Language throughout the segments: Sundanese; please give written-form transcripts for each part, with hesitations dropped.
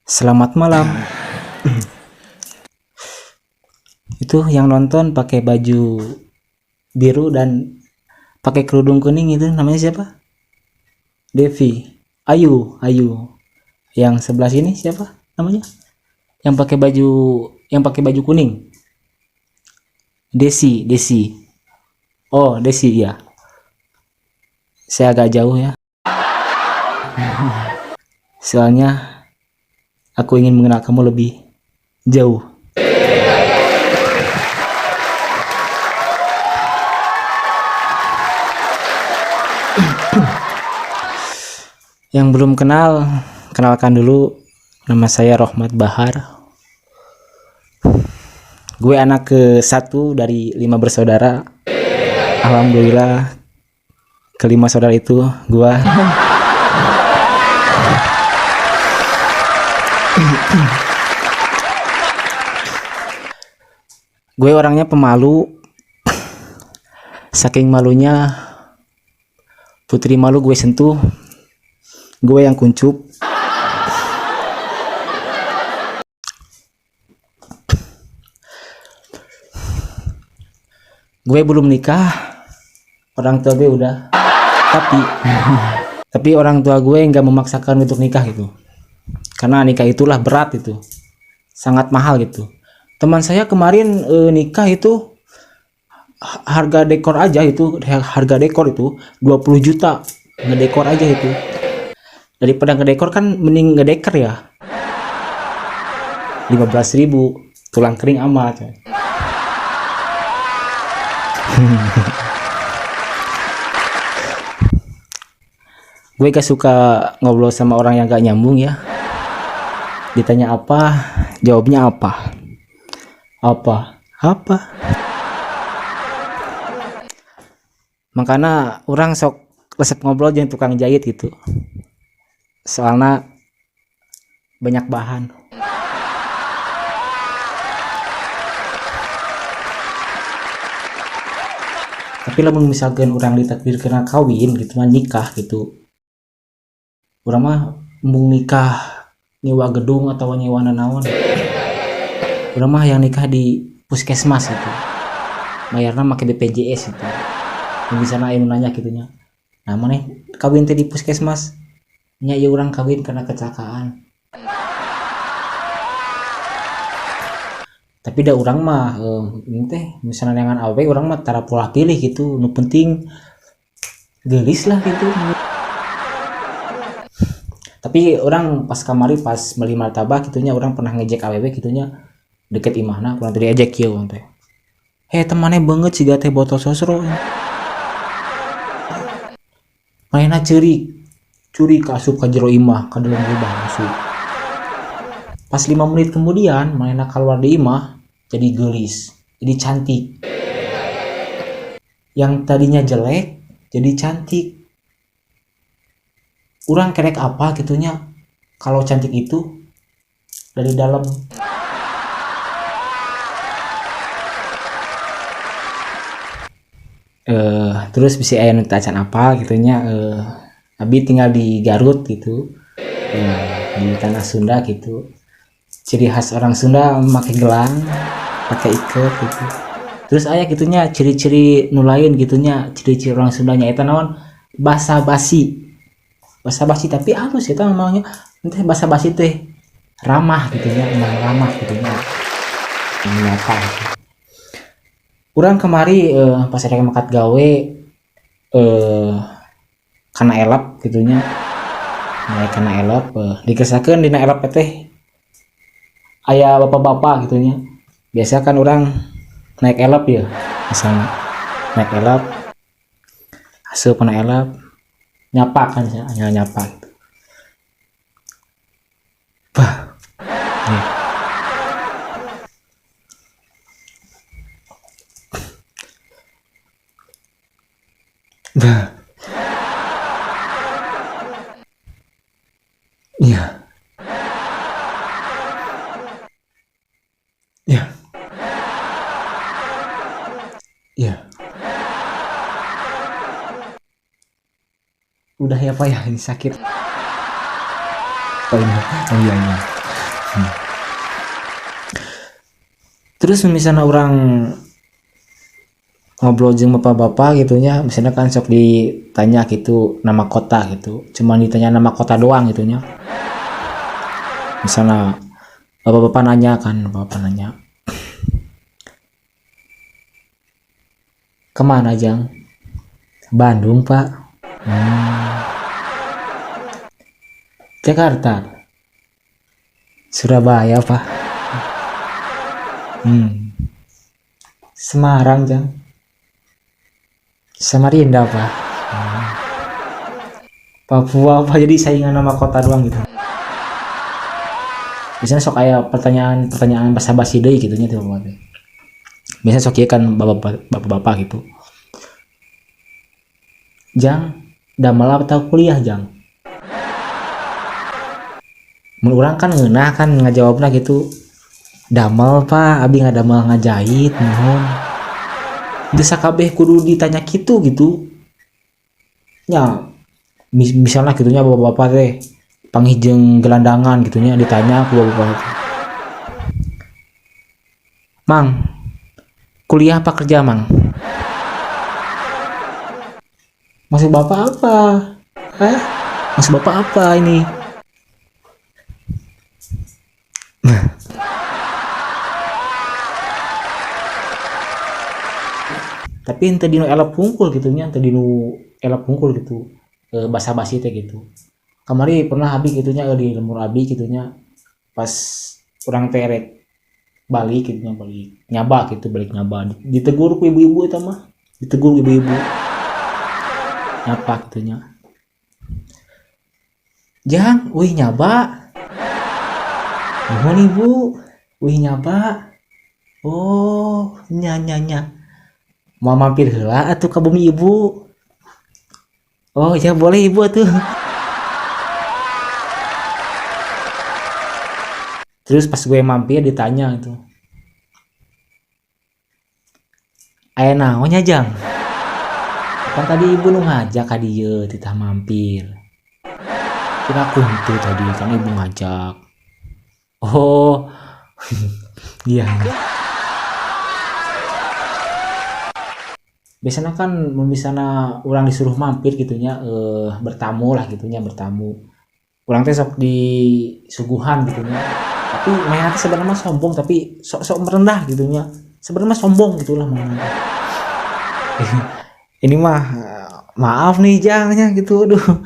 Selamat malam. Itu yang nonton pakai baju biru dan pakai kerudung kuning itu namanya siapa? Devi. Ayu, Ayu. Yang sebelah sini siapa namanya? Yang pakai baju kuning. Desi, Desi. Oh, Desi ya. Saya agak jauh ya. Soalnya aku ingin mengenal kamu lebih jauh. Yang belum kenal, kenalkan dulu, nama saya Rohmat Bahar. Gue anak ke-1 dari 5 bersaudara. Alhamdulillah kelima saudara itu gue. Gue orangnya pemalu. Saking malunya, putri malu gue sentuh, gue yang kuncup. Gue belum nikah, orang tua gue udah, tapi orang tua gue nggak memaksakan untuk nikah gitu, karena nikah itulah berat itu, sangat mahal gitu. Teman saya kemarin nikah itu harga dekor aja itu, harga dekor itu 20 juta, ngedekor aja itu. Daripada ngedekor kan mending ngedeker ya. 15.000 tulang kering amat. Gue gak suka ngobrol sama orang yang gak nyambung ya. Ditanya apa, jawabnya apa. Apa? Apa? Makanya orang sok resep ngobrol jeung tukang jahit gitu. Soalnya banyak bahan. Tapi lamun misalkan orang ditakdirkeun kawin gitu mah nikah gitu. Urang mah embung nikah nyewa gedung atau nyewa nanaon. Urang mah yang nikah di puskesmas gitu. Bayarna make BPJS gitu. Bisa aya nu nanya gitu nya. Nah, maneh kawin teh di puskesmas? Nya ieu urang kawin karena kecelakaan. Tapi da urang mah ini teh misalnya neangan awewe urang mah tara pola pilih gitu. Nu penting geulis lah gitu. Tapi orang pas kamari pas beli martabak gitunya orang pernah ngejek awewe gitunya deket imahna kurang tadi ejek kieu urang teh. Temannya banget siga teh botol sosro. Mainna ceurik. Curi asup ka jero imah ka dalam lubang asup. Pas 5 menit kemudian mainna keluar di imah jadi geulis, jadi cantik. Yang tadinya jelek jadi cantik. Urang kerek apa gitunya kalau cantik itu dari dalam. Terus bisa aya nu teu acan apal gitunya, abi tinggal di Garut gitu, di tanah Sunda gitu. Ciri khas orang Sunda make gelang, pakai iket gitu. Terus aya gitunya ciri-ciri nu lain gitunya, ciri-ciri orang Sundanya eta naon? Basa-basi. Basa-basi tapi halus eta memangnya. Teh basa-basi teh ramah gitunya, emang ramah gitunya. Menyapa gitu. Urang kemari pas ada makat gawe kana elap gitunya. Naik kana elap dikesakeun dina elap teh aya bapak-bapak gitunya. Biasa kan urang naik elap ya, misalnya naik elap asup kana elap nyapa kan ya, nyapa gitu. Bah. Nih. Bah. Iya. Iya. Iya. Udah ya Pak ya, ini sakit. Oh iya, oh iya, iya. Terus misalnya orang ngobrol jeung bapak-bapak gitunya, misalnya kan sok ditanya gitu nama kota gitu, cuman ditanya nama kota doang gitunya. Misalnya bapak-bapak nanya kan, bapak nanya, kemana Jang? Bandung Pak. Jakarta. Surabaya Pak. Semarang Jang. Samarinda Pak. Papua Pak. Jadi saingan nama kota doang gitu. Biasanya sok aya pertanyaan-pertanyaan basa-basi deui gitu nya teh bapak teh. Biasanya sok ieu kan bapak-bapak gitu. Jang, damel atau kuliah Jang? Mun urang kan ngeunah kan ngajawabna gitu. Damel Pak, abi ngadamel ngajahit nuhun. Teu sakabeh kudu ditanya kitu gitu. Nya misalnya gitunya bapak-bapak teh panggih jeung gelandangan gitunya ditanya ku bapak-bapak teh. Mang, kuliah apa kerja Mang? Maksud bapak apa? Hah? Maksud bapak apa ini? Tapi ente dinu elep hungkul gitu nya, ente dinu elep hungkul gitu, basa-basi teh gitu. Kamari pernah abi gitunya, di lembur abi gitunya, pas urang teh rek balik gitunya, balik nyaba gitu, balik nyaba. Ditegur ku ibu-ibu eta mah, ditegur ibu-ibu. Nyapa gitunya. Jang, wih nyaba. Nuhun ibu, wih nyaba. Oh, nya nya nya. Mau mampir heula atuh ka bumi ibu. Oh ya boleh ibu atuh. Terus pas gue mampir ditanya itu, aya naonnya Jang? Kan tadi ibu nu ngajak ka dieu titah mampir. Kira kuntu tadi kan ibu ngajak. Oh. Iya. Biasanya kan misalnya orang disuruh mampir gitunya, bertamu lah gitunya, bertamu. Urang teh sok disuguhan gitunya. Tapi mainan teh sebenarnya mah sombong, tapi sok-sok merendah gitunya. Sebenarnya mah sombong gitulah mainan teh. Ini mah maaf nih Jangnya gitu, aduh.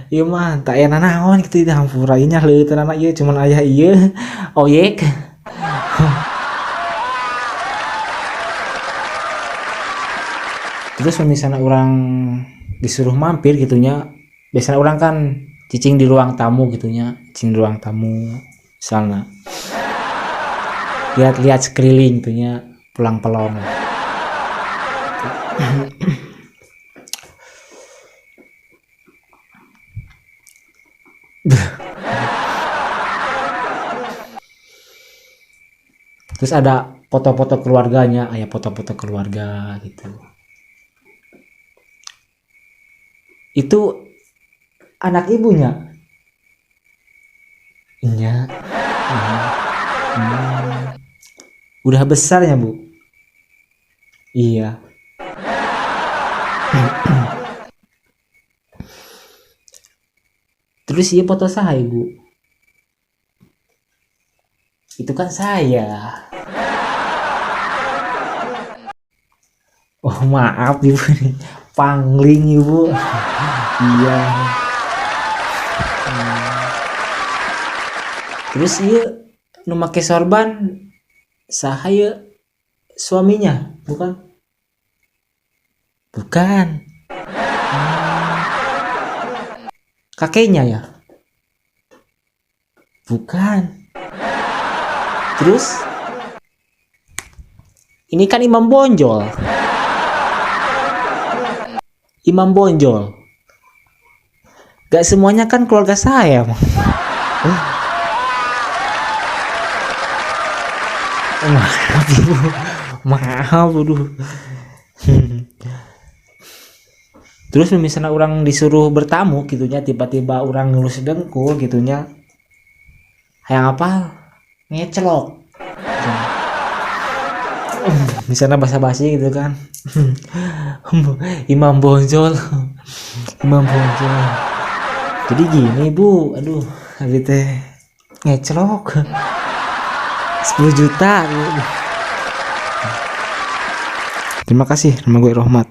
Ieu mah tak aya nanaon gitu, itu hampura ieu nya leuteunana ieu cuman aya ieu oyek. Terus misalnya orang disuruh mampir gitunya, biasanya orang kan cicing di ruang tamu gitunya, cicing di ruang tamu misalnya, lihat-lihat sekeliling gitunya, pulang pelong. Terus ada foto-foto keluarganya, ada foto-foto keluarga gitu. Itu anak ibunya. Iya. Udah besarnya, Bu? Iya. Terus iya foto saya, Ibu. Itu kan saya. Oh, maaf Ibu nih. Pangling Ibu. Iya. Terus iya nu make sorban saha ieu suaminya, bukan? Bukan. Kakeknya ya? Bukan. Terus ini kan Imam Bonjol. Imam Bonjol. Gak semuanya kan keluarga saya. Maaf Ibu. Maaf, aduh. Terus misalnya orang disuruh bertamu gitunya, tiba-tiba orang ngelus dengkul gitunya. Hayang apa? Ngecelok. Misalnya basa-basi gitu kan. Imam Bonjol. Imam Bonjol. Jadi gini Bu, aduh, abi teh ngecelok 10 juta. Terima kasih, nama gue Rohmat.